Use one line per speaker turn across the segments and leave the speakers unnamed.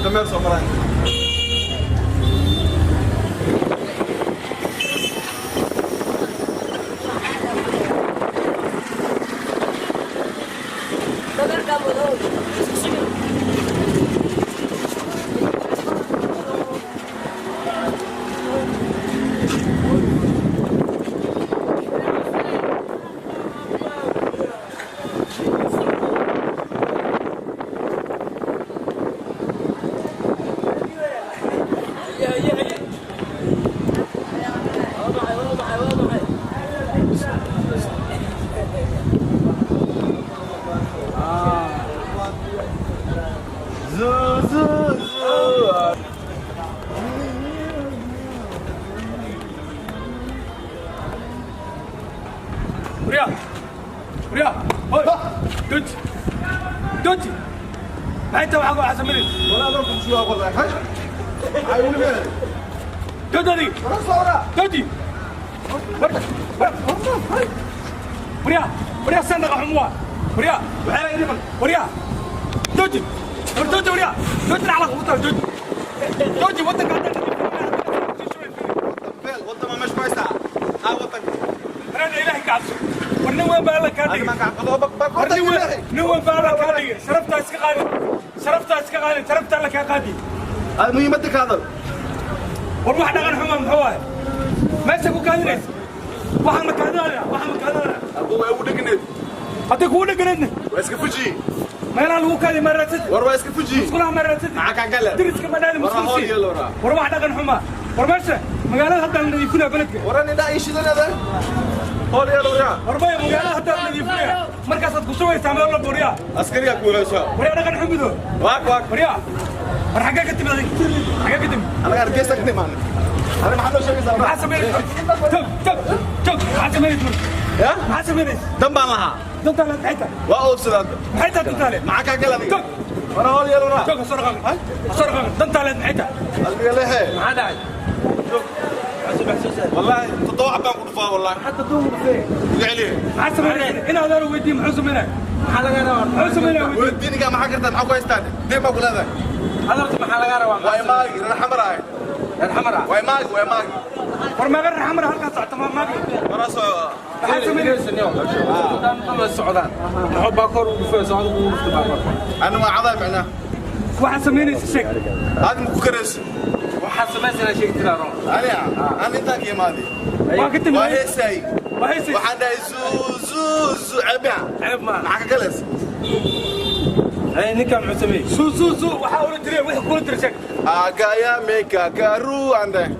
Dameer soo maraya.
Waryaa, waryaa, hoy, doji, doji. Maxay tahay waxaa ku xasamaynaysa? Doji adiga. Doji. Waryaa, waryaa, saan dhaqan xumo waa. Waryaa, waxaa la idin waryaa, doji. War doji, waryaa, doji dhacla kugu taal, doji. Doji, waddanka hadda
Wadama meesha ku haystaa aa wadanka.
Reer Ilaahay ka cabso. War nin weyn baa Alla kaa dhigay. War nin weyn, nin weyn baa Alla kaa dhigay. Sharaftaa iska qaadin, sharaftaa iska qaadin, sharaftaa Alla kaa qaadi.
Muhiimadda ka hadal.
War wax dhaqan xuma muxuu ahay? Meesha ku kaadinaysa, waxaan ma kaadinaya, waxaan ma kaadinaya.
Abu waa ugu dhegneed.
Haddii kugu dheganaydna
Waa iska fuji.
Meelaha lagu kaadi ma raadsatid?
War waa iska fuji.
Musqulaha ma raadsatid?
Maxaa kaa gale?
Deriska ma dhaadi?
War
Musqul
hool
sii.
yeelo waraa.
War wax dhaqan xuma. War meesha magaalada hadda la nadiifinaya beledka.
Waran indhaa ii shidanada. Hool yeelo waraa.
War maya, magaalada hadda la nadiifinaya, markaasaad ku shubaysaa meel walba, waryaa.
Askariga ku weerarso.
Waryaa, dhaqan xumido.
Waak waak.
Waryaa, war xaggee ka timid adiga? Xaggee ka timid?
Anaga Hargeysa ka nimaanay. Aniga maxaa noo sheegaysaa?
Maxaa samaynaysa? Joog, joog, joog. Maxaa samaynaysa marka?
Ya?
Maxaa samaynaysa?
Dan baan lahaa.
Dantaa leed maxay tahay?
Waa oobsadaa.
Maxay tahay dantaa leed?
Maxaa kaa gale adiga?
Joog.
War hool yeelo waraa.
Joog, ha soo dhaqaaqin, ha soo dhaqaaqin. Dantaa leed maxay tahay?
Qalbiga lehe.
Maxaa dhacay?
Wallahi 7 baan ku dhufaa wallahi.
Xataa duum dhufee.
Iga celiye.
Maxaa samaynaysa? Inaad aanu weydiin muxuu samaynaya?
Maxaa laga rabaa?
Muxuu samaynaya weydiin.
Weydiiniga maxaa kartaa? Maxaa ku haystaan? Deen baa ku leedahay.
Hadalka maxaa laga rabaa?
Waa imaagi reer xamar ahay.
Reer xamar ah.
Waa imaagi, waa imaagi.
War meeqa reer xamar halkaa socota ma maagi?
Waraa soo.
Maxaa samaynaysa?
Ma socdaan. Muxuu baa kor ugu dhufee socda ugu dhuftay baa kor.
Ana waa cadaa macnaa.
Waxaa samaynaysa sheeg.
Aad ma ku karayso?
Waxaa samaysana sheegtidaa roon.
Aniga aan intaan ka imaaday.
Waa ka timid.
Waa heesay.
Waa heesay.
Waxaan dhahay zuu zuu zuu ceeb miya?
Ceeb maaha.
Maxaa ka galaysa?
Ay, ninkan muxuu sameeyey?
Suu suu suu waxaa ula jiray, wixii kula jira sheeg.
Agaya meka karu aan dhahay.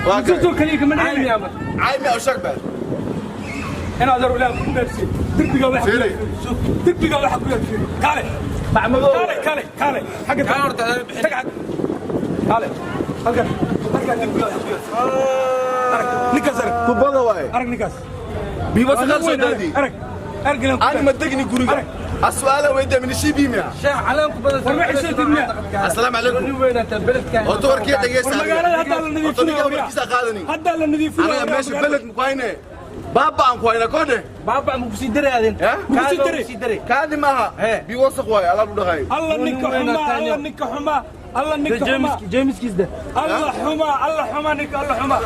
Waa
Suu
kay.
suu kaliya kama
Caymi
dhigin.
ama
Caymi aw shag baa.
Inaad adeer Ilaah ku gaarsiiyo derbiga waxa ku
Fiiri.
yaal, derbiga waxa ku yaal, fiiri. Kaale.
Bacmadow.
Kaale, kaale, kaale, xagga
Kaan horta adeer bixin.
tag xagga, kaale halkan, halkan derbiga waxa ku yaal. Arag ninkaas, arag.
Tubada waaye.
Arag ninkaas.
Biyo
Waa
wasaqal
nin
soo
weyn,
daadi.
arag, arag ilaan ku
Ani ma degni guriga.
Arag.
As-su'aala weydiiya min shibi miya.
Sheekh caleen ku badan.
War ma xishootid miya?
Assalaamu calaykum.
Nin weyn anta beledka.
Horta warkii dhegeysta.
War magaalada hadda la
Horta
nadiifinayo,
ninka
waryaa.
warkiisa qaadani.
Hadda la nadiifinayo,
Anaga
waryaa,
meesha
magaalada.
beled ku hayne. Baaba aan ku hayna koodhe.
Baaba ma ku sii daraadin?
Ya?
Ma ku sii daray?
Sii daray.
Kaadi maaha.
Hee.
Biyo wasaq waaye alaab u dhaqaayo.
Alla ninka
Nin weyn
xumaa,
aa
alla
taanyo.
ninka xumaa, alla ninka xumaa.
Jeemiskiis de.
Alla xumaa, alla xumaa ninka, alla xumaa,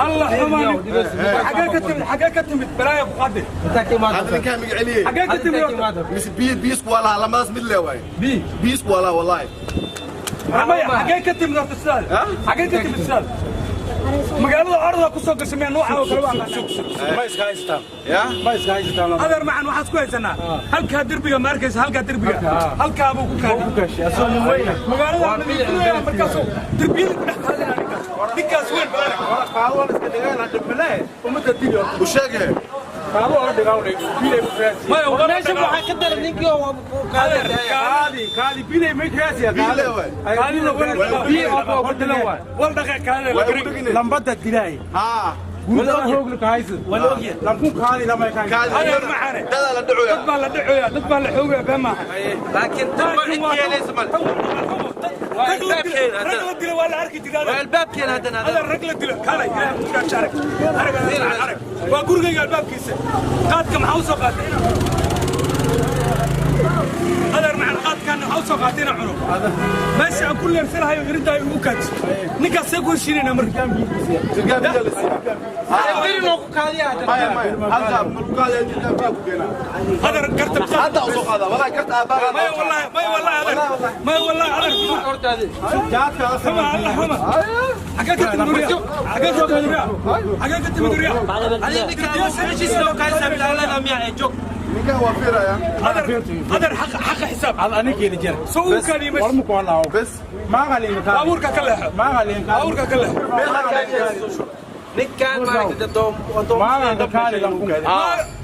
alla xumaa ninka. Xagee ka timid? Xagee ka timid? Balaaya ku qaade.
Inta ka imaado.
Hadda ninkaa miga celiyey.
Xagee ka timid horta?
Mise biyo biisku waa lahaa lamadaas mid lee waaye.
Bi.
Biisku waa lahaa wallahi.
Maya, xagee ka timid horta sidaas?
Ha?
Xagee ka timid sidaas? Magaalada orda ku soo gashay miyaa nooca oo kale waa aqaanaa?
Ma iska haystaan.
Ya?
Ma iska haystaan.
Adeer macan, waxaad ku haysanaa halkaa derbiga, ma arkaysa halkaa derbiga?
Halkaa.
Halkaa buu ku kaadi.
Ku gashay asoo nin weyn.
Magaalada la nadiifinaya, markaasuu derbiyada ku dhex kaadinaa ninkaas, ninkaas weyn bal arag.
Qaado la iska dhigaan dhibmale. Umada dili.
U sheegee.
Qaado la dhigaan bilay ku raasi.
Maya, waa
Meesha waxa ka daran ninkii oo
Adeer,
kaadi kaadi bilay ma raasi.
Biyo lee waaye.
Kaadida
Biyo oo ku dilan waay.
wal dhaqe kaadida la
Waa ugu
garin.
dhegneed.
Lambada dilay.
Haa.
Wala hooglu ka haysid. Wala ogyahay. Lankun kaadi lama ka.
Kaadi.
Adeer maxane.
Dadaa la dhacoya.
Dad baa la dhacoya, dad baa la xoogaya, been maaha.
Laakiin tan ma cid yeelaysa mal.
Rag la dilo, rag la dilo waa la arki jiray adeer.
Albaabkeena haddana.
Adeer, rag la dilo, kaalay, Ilaahay ku gaasho. Arag, arag, arag, arag, waa gurigayga albaabkiisa. Qaadka maxaa u soo qaatay adeer macan? Qaadkan Jaadkaan waxaa u soo qaatay inaan cuno. Meesha aan ku leersanahayo irintaa igu kaaji. Ninkaas see ku heshiinaynaa marka?
Jirkaan biyo la siiyaa.
Biri noo ku kaadiya hadda.
Maya, maya, halka malukaada jirkaan biyo ku keenaa.
Adeer, garta.
Hadda u soo qaada, wallahi garta aabbaha.
Maya wallahi, maya wallahi adeer, maya wallahi adeer.
Hortaadi.
Xuma alla xuma. Xagee ka timid uriya? Xagee ka timid uriya? Xagee ka timid uriya?
Adiga ninkaan heshiis loo kaadisaa bilaalada miyaa ee joog.
Ninkan waa fiiraya.
Adeer, adeer, xaqa xisaab soo uu kaadiyo meesha.
Bes.
Baabuurka ka leexo, baabuurka ka leexo.
Ninkaan maaragtay doom doom.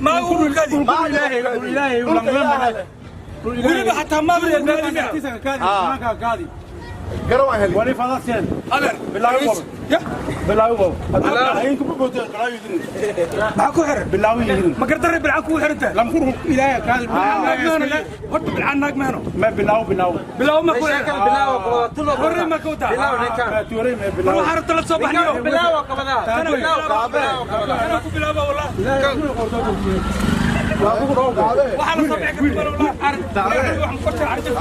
Maa uu kaadi weliba xataa maaga uu kaadi miya?
Garow aan helin.
Adeer, ya maxaa ku xiran? Ma gardarre bilcaan kugu xiran tahay? Horta bilcaan naag mahano. Bilaaw ma ku
Sheekada bilaawa qabada tulo.
Horey ma ka wataa?
Bilaaw ninkaan.
War waxaa rabta la soo baxniyo.
Bilaawa qabada. Bilaawa qabada.
Kana ku bilaaba wallah. Waxaa la soo bixi karta wallah. Waxaan ku qorshay arjif.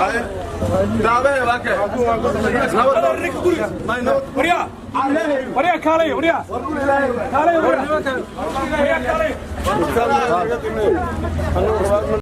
Daabe waa kee.
Adeer, ninka guriga. Waryaa. Waryaa kaalay, waryaa. Kaalay waryaa. Waryaa kaalay.